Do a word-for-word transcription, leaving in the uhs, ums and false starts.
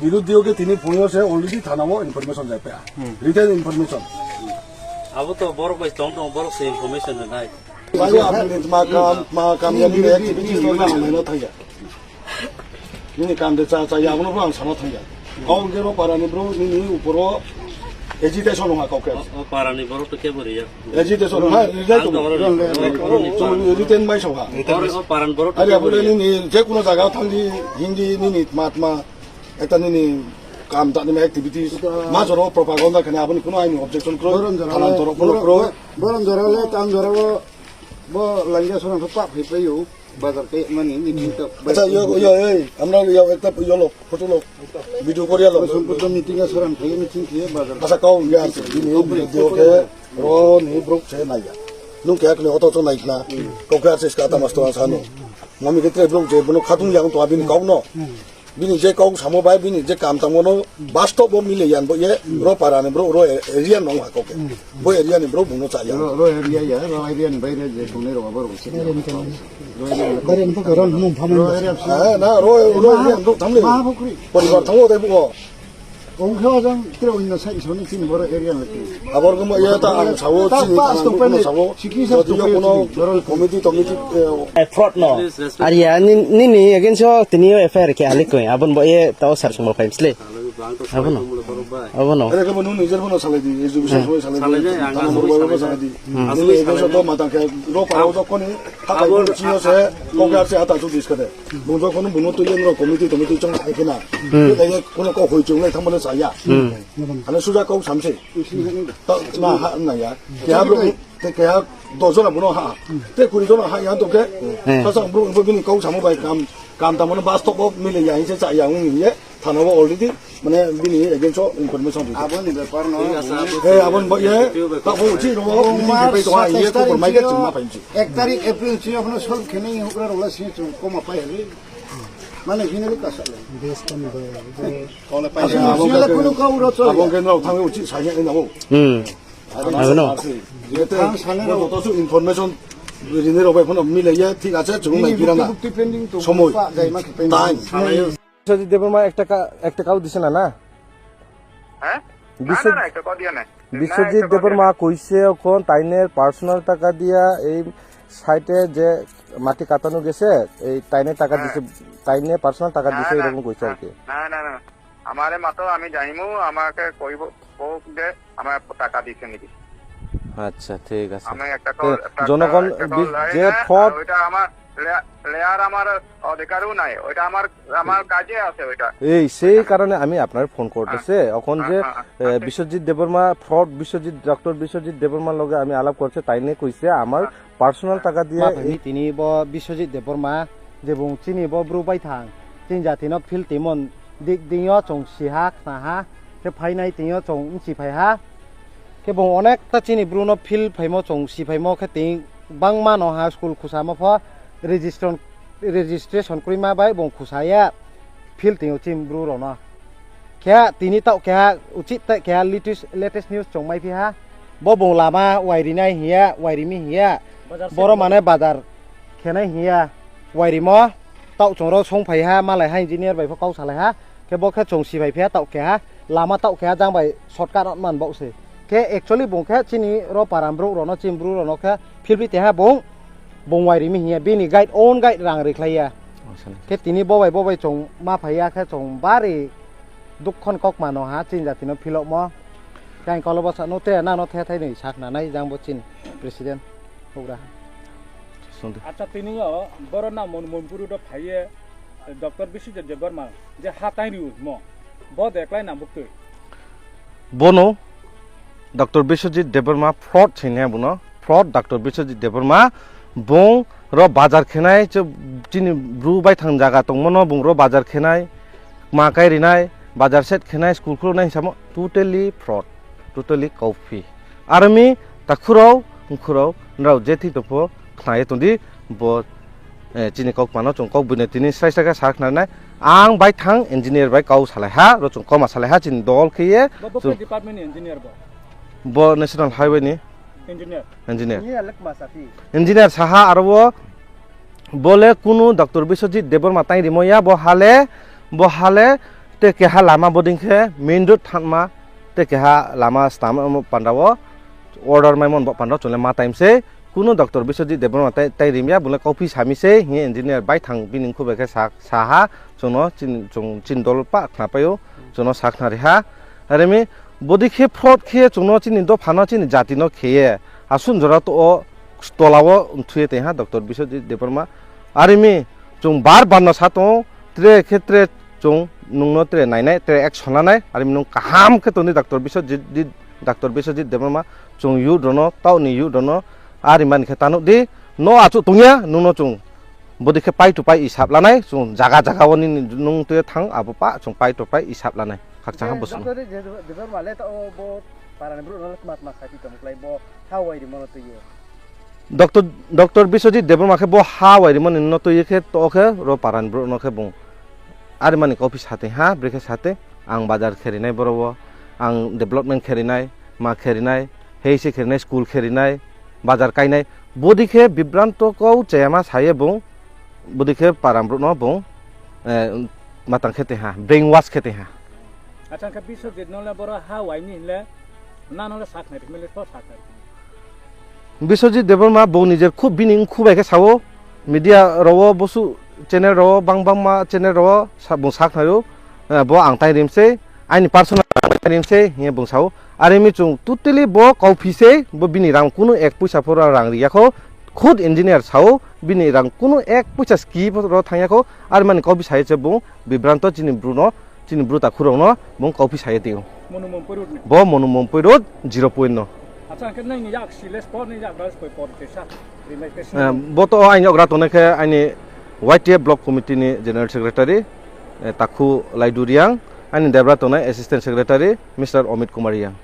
Biruddhio ke tini phungo se already thana o information jai paya. Written information. Abo to borok bai tong tong, borok se information rwnai. Bayo apni ma kam, ma kam ya ni activities to na hwnwi no thangya. Nini kam de cha cha ya, abono bo ang sana thangya. Kok hwnkhe ro parani bro nini uporo agitation wngkha kok khe. O, o parani borok to kebo riya. Agitation wngkha, rijai to. Ang to oro ri-, oro ri-, Chung written bai sokha. Oro o paran borok to Ari kebo abole riya. Nini je kuno jaga thangdi hindi nini matma ekta nini kam ta nini activities ma joro propaganda khani aboni kuno aini objection kro. Boron jora thanan le, toro kuno boron, kro. Boron jora le, tan jora bo, bo langya sorang khe pap hai payo. Bazar khe mani meeting to. Acha, yo, yo, yo, amra yo ekta yo lo, photo lo, video kori lo. Sompurto meeting a soran khe meeting khe bazar. Acha, kau ya, bini video khe ro ni brok se nai ya. Nung khe akle oto to nai na. Kau khe acha ska ta mas to sanu. Mami khe tre brok je bono khatung yang to abini kau no. Bini je kok samo bai, bini je kam tamo no, bastob bo mile yan bo ye, ro para ni bro, ro area no ha kok. Bo area ni bro buno cha ya. Ro, ro area ya, ro area ni baire je tongnai ro abo ro se. Ro area ni. Baire ni pokok ron mung phamani. Ro area. Eh, na, ro, ro area ni bro thamle. Mahabukri. Poribar thango dai bo. Ongkhe ojang tre onno sai soni chini boro area ni. Abor gumbo ya ta ang sawo ta chini ta ta ang tong gumbo pen sawo. Sikisa jodi yo tong kono pen. Committee, committee, eh, Eh, fraud no. Ari ya, ni, nini against o tini o F I R khe alik koi. Abon bo ye tao sar sumol paim sle. Abono. Abono. Ere kebo nung nijer bono salai di, education soi salai di. Salai di, ang tamo asli murbai bono salai di. Salai di. Asli nini education salai to di. Matang khe ro paro to koni. Hata abon, ko chino se, ko gar se hata chu dis kade. Bung jo kono buno to yen ro committee, committee chong khai kena. Khe kono ko hoi chung lai thang mane saya. Ano suja kau samse. Ta ma ha na ya. Khe ha bro, te khe ha dos jona bono ha. Te kuri jona ha ya to khe. Sa sa bro, bro bini kau samo bai kam, kam ta mano bas to bo mile ya, se cha ya, ung ye. Thana bo already, mane bini against o information di. Aboni bepar no. He, abon bo ye, ta bo chi ro, bini bai to ha ye, ko mai ke chuma pai chi. Ek tarik April chi apno solve khene hukra rola si chung koma pai hali. Mane hine ka sa le. Kole pai. Abon ke no thang uchi sa ye na bo. Hmm. Abono. Jete, joto su information rini rok bai phano mile ya, thik ache, chwng nai pirana. Somoi. Time. Biswajit Debbarma ekta ka-, ekta kau dise na, na? হ্যাঁ? না, না, না, একটা কথা দিয়ে নাই। না, Biswajit একটা কথা দিয়ে Debbarma নাই। কইছে এখন তাইনের personal টাকা দিয়া এই সাইটে যে মাটি কাটানো গেছে, এই তাইনের টাকা হ্যাঁ। দিছে, তাইনে personal টাকা না, দিছে, না, এরকম কইছে আর কি। না, না, না, না। আমারে মাতো আমি জানিমু, আমাকে কইব, কোক দে, আমার টাকা দিছে নাকি। আচ্ছা, ঠিক আছে। আমি একটা তো কল, একটা, জনগণ একটা কল বি-, লাইন যে না, ফ্রড আর ওইটা আমার লে-, লেয়ার আমার অধিকারও নাই, ওইটা আমার, আমার কাজে আছে ওইটা। এই সেই ওইখানে। কারণে আমি আপনার ফোন করতেছে। হ্যাঁ। এখন হ্যাঁ, যে, হ্যাঁ, হ্যাঁ, এ, ঠিক। বিশ্বজিৎ দেববর্মা, ফ্রড বিশ্বজিৎ, ডক্টর বিশ্বজিৎ দেববর্মার লগে আমি আলাপ করছি, তাই নিয়ে কইছে আমার হ্যাঁ। পার্সোনাল টাকা দিয়ে মা এই ভাই, তিনি ব-, বিশ্বজিৎ দেববর্মা, যে বুং চিনি ব Bru bai thang, chini jati no phil timon dik ding yo chwng si ha, khna ha, khe phainai tini yo chwng wng si phai ha. Khe bo onek ta chini bru no phil phaimo chwng si phaimo khe tini bangma no ha school khusa mo pho registration, registration kwrwi ma bai bo khusa ya phil tini yo chini bru rok no. Khe tini taoh keha uchit ta keha latest, latest news chwng mai phi ha. Bo bo lama wairinai hiya, wairimi hiya. Bazar se Boro mane bazar khenai hiya. Wairimo taoh chwng ro song phai ha, malai ha engineer bai pho kau salai ha. Khe bo khe chwng si bai phi ha taoh keha. Lama taoh keha jang bai shortcut man bo se. Khe actually bung khe chini ro param bru rono chini bru rono khe philbi teha bung bung wairimi hiya. Bini guide, own guide rang rikhlai ya. Khe tini bo bai bo bai chwng ma phai ya khe chwng bari Dukkon kok mano ha, chini jati no philokmo. Khe ang kolobo sa, no te, nang no the thai ni sak nanai, jang bo chini president, hugra. Sungdi. Acha, tini o, boro na mon, Monpuru do phaiye, Doctor Biswajit Debbarma, je ha tai riu mo, bo de klai na buk twi. Bono, Doctor Biswajit Debbarma fraud sini bono, fraud Doctor Biswajit Debbarma, bong ro bazar khenai, che, chini bru bai thang jaga tongmano, bong ro bazar khenai, ma kai rinai, bazar set khenai, school khuluknai samo totally fraud, totally kauphi. Army takhurok, mkhurok, nrao je thik tongpho khnai tongdi, bo, eh, chini kok mano chwng kok buino tini srai srai khe sa khnanai. Ang bai thang engineer bai kau salai ha, ro chwng koma salai ha, chini dol khe ye. Bo, bo chwng khe department ni engineer bo? Bo National Highway ni. Engineer. Engineer. Engineer le kma sa phi. Engineer saha aro bo, bole kunu Doctor Biswajit Debbarma tai rimo ya, bo hale, bo hale Tei keha lama boding khe main road thanma, tei keha lama stam pandao order maimon bo pandao chwle ma time se. Kuno Doctor Biswajit Debbarma tai, tai rimya, bole kauphi sami se, hiye engineer bai thang bini khube khe sa, saha, chwngno chin, chwng chin dol pa khna paio, chwngno sa khna riha. Aremi bodi khe fraud khe chwngno chini dophano chini jatino kheye. Asun jora to o stolao nthuye tei ha Doctor Biswajit Debbarma. Aremi chwng bar bar no sa tongo, tre khe tre chwng nungno tre nainai, tre action lanai, aremi nung kaham khe tongdi Doctor Biswajit, Doctor Biswajit Debbarma, chwng youth rono, tauni youth rono, ari mani khe tanuk di, no achuk tongya, nungno chwng bodi khe pai to pai isap lanai, chwng jaga jaga o nini nung twi thang, abo pa chwng pai to pai isap lanai, khakchang ha bwswk. Doctor Debbarma le ta o bo parani brouh no le tma tma khai tong khlai bo ha wai rimo no twi o. Doctor, Doctor Biswajit Debbarma khe bo ha wai rimani no twi khe to khe ro parani brouh no khe bung ari mani kauphi sa tei ha, brekhe sa tei ang bazar kherinai borok o, ang development kherinai, ma kherinai, hei se kherinai, school kherinai, bazar kainai, bodi khe bibranto kau chayama saye bung, bodi khe parani brouh no bung, eh, matang khe tei ha, brain wash khe tei ha. Acha, hwnkhe Biswajit no le boro ha waini hinle, nano le sakhnai rikmele to sakhnai rikmele. Biswajit Debbarma bo nijer khub bini wngkhu bai khe sao, media rao, bosu channel rao, bang bangma channel rao sa-, bo sakhnai o, eh, bo ang tai rim se, aini personal ang tai rim se, hiye bo sao. Aremi chwng totally bo kauphi se, bo bini rang kunu ek puisa phora rang riyakho, khud engineer sao, bini rang kunu ek puisa ski ro thangyakho, armani kauphi sai se bo, Bibranto chini bru no, chini bru takhurok no bung kauphi sai tio. Monu Mompui road ni. Bo Monu Mompui road zero point no. Acha, hwnkhe nini yak si le spot ni yak ras koi por kesa. Rimai kesa. Eh, bo to aini ogra tongnai khe aini Y T F block committee ni general secretary, eh, Takhu Laidu Riang, aini debra tongnai assistant secretary Mister Omit Kumar Riang.